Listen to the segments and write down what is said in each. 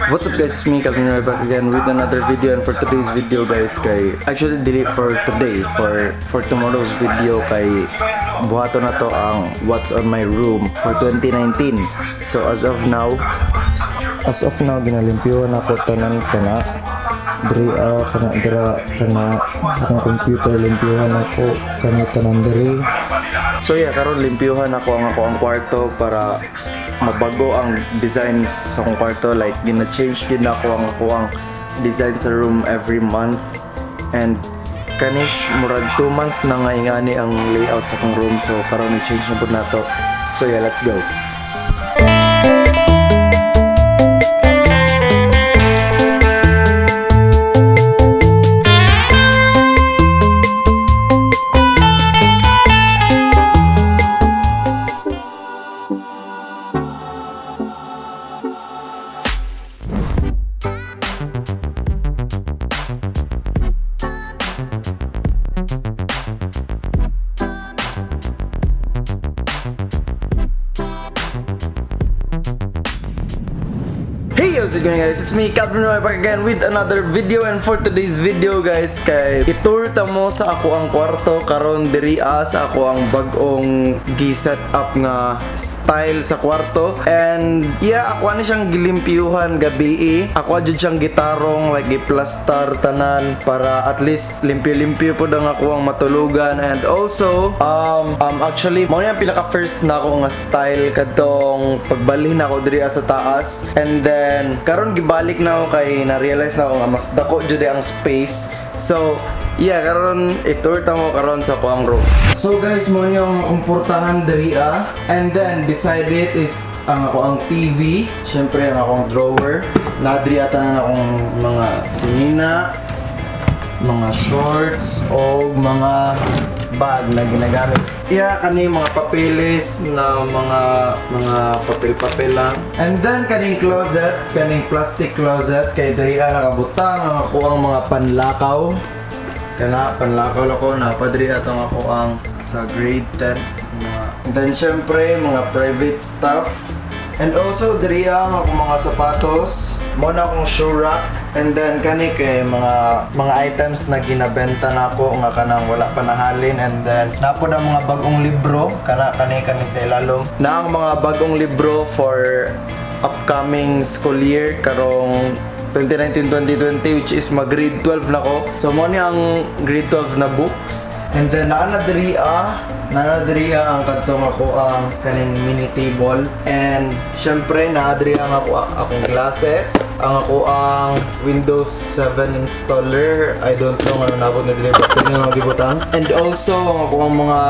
What's up, guys? It's me, Calvin Roy, back again with another video. And for today's video, guys, kay actually dili for today, for tomorrow's video kay buhaton na to ang what's on my room for 2019. So as of now ginalimpyuhan ako tanan kana diri, kana dira, kana akong computer, limpyuhan ako kani tanan diri. So yeah, karon limpyuhan ako ang kwarto para mabago ang design sa akong kwarto. Like, gina-change gid na ako ang design sa room every month. And kani murag 2 months na nga ingani ang layout sa akong room. So karon i-change na pud nato. So yeah, let's go. Hey, how's it going, guys? It's me, Calvin Roy, back again with another video. And for today's video, guys, kay i-tour ta mo sa ako ang kwarto karon diri sa ako ang bag-ong gi-set up nga style sa kwarto. And yeah, ako ani siyang gilimpyuhan gabi. Ako jud siyang gitarong, like gi-plaster tanan para at least limpyo-limpyo pud ang ako ang matulugan. And also, actually, mao ni ang pinaka first na ako nga style kadtong pagbalhin ako diri sa taas. And then karon gibalik na ako kay na-realize na ako nga mas dako jud ang space. So yeah, karon i-tour ta mo karon sa ako ang room. So guys, mo ni ang akong portahan diri. And then beside it is ang ako ang TV, syempre ang akong drawer na diri tanan akong mga sinina, mga shorts o mga bag na ginagamit. Yeah, kani mga papeles na mga papel-papel lang. And then kaning closet, kaning plastic closet kay diri nakabutang ang ako ang mga panlakaw. Kana panlakaw ako na padri atong ako ang sa grade 10 mga. And then syempre mga private stuff. And also diri ang akong mga sapatos, mo na akong shoe rack. And then kani kay mga items na ginabenta nako nga kanang wala pa nahalin. And then napod ang mga bagong libro kana kani kani sa ilalom. Na ang mga bagong libro for upcoming school year karong 2019-2020, which is mag grade 12 na ko. So mo ni ang grade 12 na books. And then naa na diri ang kadtong ako ang kaning mini table. And syempre naa diri ang ako akong glasses, ang ako ang Windows 7 installer. I don't know ano nabot na diri, but diri na gibutang. And also ang ako ang mga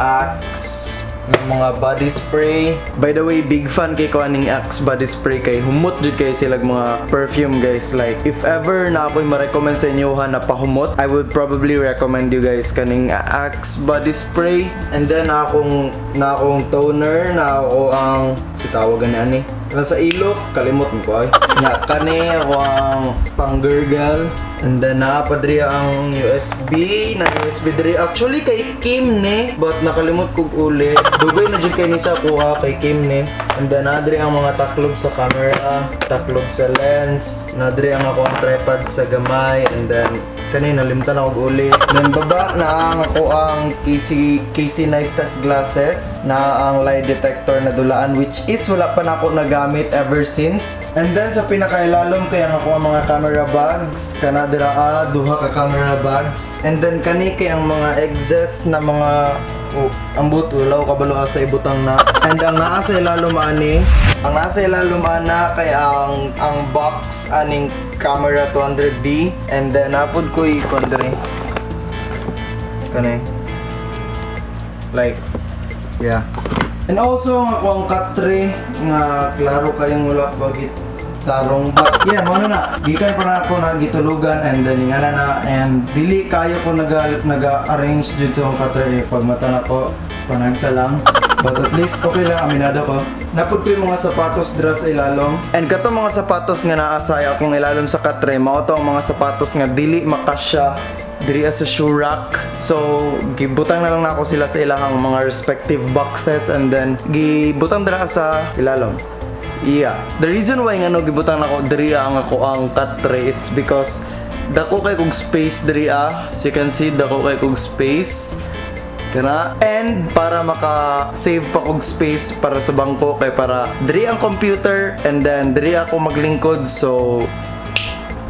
Axe ng mga body spray. By the way, big fan kay ko aning Axe body spray kay humot jud kay silag mga perfume, guys. Like, if ever na ako'y ma-recommend sa inyo ha na pahumot, I would probably recommend you guys kaning Axe body spray. And then na akong toner, na ako ang si tawagan ni ani. Nasa ilok, kalimot mo ko ay. Nya kani ako ang panggurgle. And then naa pa diri ang USB, na USB diri. Actually kay Kim ni, but nakalimot kog uli. Dugay na jud kay ni sa kuha kay Kim ni. And then naa diri ang mga taklob sa camera, taklob sa lens, naa diri ang ako ang tripod sa gamay, and then kani nalimtan ako og uli. Then baba na ang ako ang Casey Neistat glasses na ang lie detector na dulaan, which is wala pa nako nagamit ever since. And then sa pinakailalom kay ang ako ang mga camera bags kana dira, duha ka camera bags. And then kani kay ang mga excess na mga, oh, ambot, wala ko kabalo sa ibutang na. And ang naa sa ilalom ani, ang nasa ilalom ana kay ang box aning camera 200D. And then napod ko i-kuan diri. Kani. Like, yeah. And also ang ako ang katre nga klaro kayong wala pa tarong, but yeah, mo na na gikan pa na ako na gitulugan. And then nga na na and dili kayo ko naga arrange jud sa akong katre eh, pag mata na ko panagsa lang, but at least okay lang, aminado ko. Napod ko yung mga sapatos dira sa ilalom. And kato mga sapatos nga naa sa akong ilalom sa katre, mao to ang mga sapatos nga dili makasya diri sa shoe rack. So, gibutang na lang nako sila sa ilahang mga respective boxes and then gibutang dira sa ilalom. Yeah. The reason why ngano gibutang nako diri ang ako ang katre, it's because dako kay kog space diri ah. So you can see, dako kay kog space. Kana. And para maka-save pa kog space para sa bangko kay para diri ang computer and then diri ako maglingkod, so.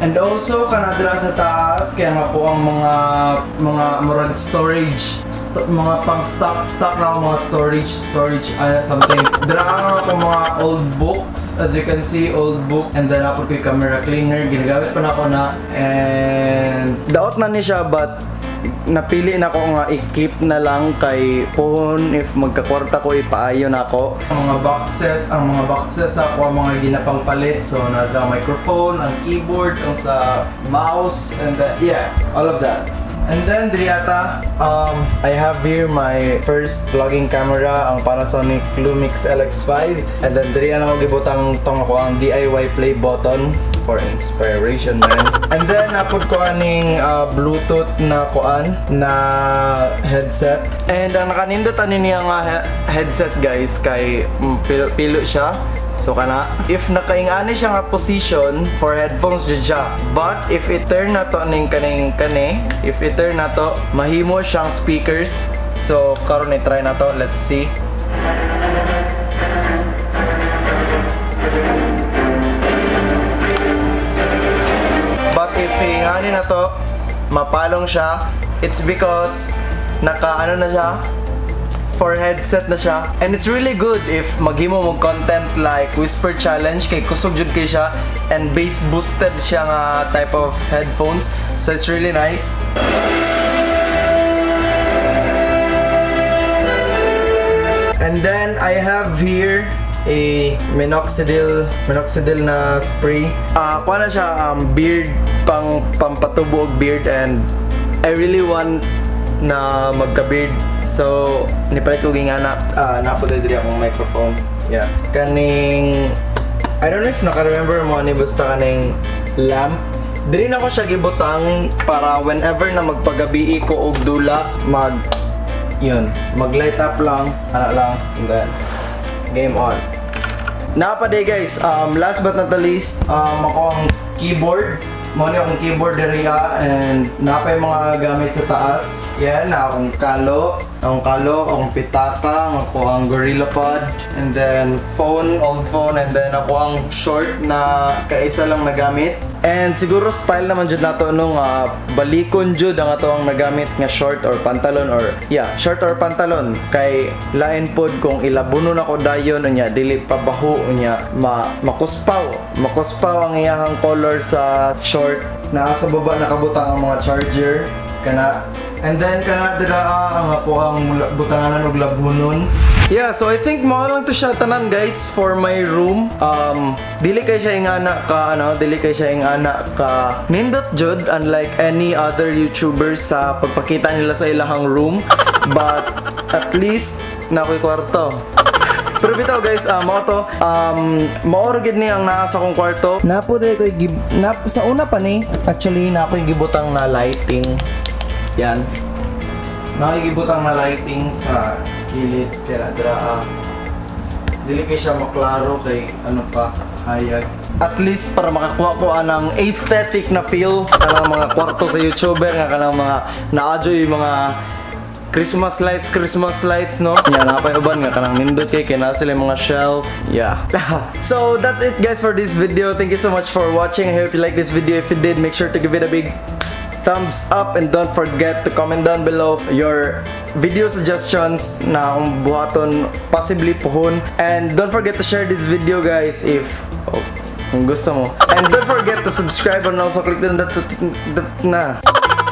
And also kana dira sa taas kaya nga po ang mga murag storage mga pang stock stock na ako, mga storage storage something. Dira ang ako mga old books, as you can see, old book, and then ako ko'y camera cleaner, ginagamit pa na ako na and daot na ni siya, but napili na ko nga i-keep na lang kay pohon if magkakwarta ko, ipaayo na ako. Ang mga boxes ako ang mga ginapang palit. So naa dira ang microphone, ang keyboard, ang sa mouse, and then, yeah, all of that. And then diri ata, I have here my first vlogging camera, ang Panasonic Lumix LX5. And then diri na ako gibutang tong ako ang DIY play button for inspiration, man. And then napod ko aning Bluetooth na kuan na headset. And ang nakanindot ani niya nga headset, guys, kay pilo, pilo siya. So kana, if nakaingani siya nga position for headphones jud siya. But if i-turn na to ning kaning kani, if i-turn na to, mahimo siyang speakers. So karon i-try na to, let's see. But if ingani na to, mapalong siya. It's because naka ano na siya, for headset na siya. And it's really good if maghimo mo content like whisper challenge kay kusog jud kay siya and bass boosted siya nga type of headphones. So it's really nice. And then I have here a minoxidil na spray. Ah, kuha na siya beard, pang pampatubo og beard, and I really want na magka-beard. So nipalit ko gingana. Ah, naa pod diri akong microphone. Yeah. Kaning, I don't know if naka-remember mo ani, basta kaning lamp. Diri na ko siya gibutang para whenever na magpagabi ko og dula, mag yun, mag-light up lang, ana lang, and then game on. Naa pa diay, guys, last but not the least, ako ang keyboard. Mao ni akong keyboard diri ah, and naa pa yung mga gamit sa taas. Yan, na akong kalo, akong pitaka, ako ang Gorilla Pod, and then phone, old phone, and then ako ang short na kaisa lang nagamit. And siguro style naman jud nato nung balikon jud ang ato ang nagamit nga short or pantalon or, yeah, short or pantalon kay lain pod kung ilabuno na ko dayon, unya dili pa baho, unya ma makuspaw makuspaw ang iyahang color sa short. Naa sa baba nakabutang ang mga charger kana. And then kana dira ang ako ang butanganan og labhunon. Yeah, so I think mao lang to siya tanan, guys, for my room. Dili kay siya ingana ka ano, dili kay siya ingana ka nindot jud, unlike any other YouTubers sa pagpakita nila sa ilahang room. But at least naa ko'y kwarto. Pero bitaw, guys, mao to, mao ra gid ni ang naa sa akong kwarto. Naa pod ko gib na, sa una pa ni, actually naa ko'y gibutang na lighting. Yan. Nakikibutang na lighting sa gilid kaya dira ah. Dili kay siya maklaro kay ano pa, hayag. At least para makakuha ko anang aesthetic na feel kanang mga kwarto sa YouTuber nga kanang mga naa juy mga Christmas lights, Christmas lights, no? Yeah, naa pay uban nga kanang nindot kay kay naa sila yung mga shelf. Yeah. So, that's it, guys, for this video. Thank you so much for watching. I hope you like this video. If you did, make sure to give it a big thumbs up and don't forget to comment down below your video suggestions na akong buhaton possibly pohon, and don't forget to share this video, guys, if oh, kung gusto mo, and don't forget to subscribe and also click the na.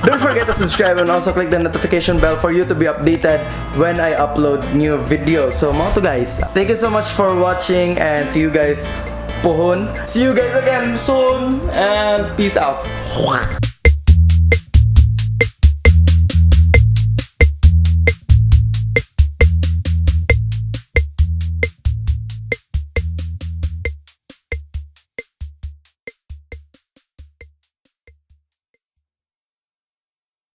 Don't forget to subscribe and also click the notification bell for you to be updated when I upload new videos. So, mao to, guys. Thank you so much for watching and see you guys pohon. See you guys again soon and peace out.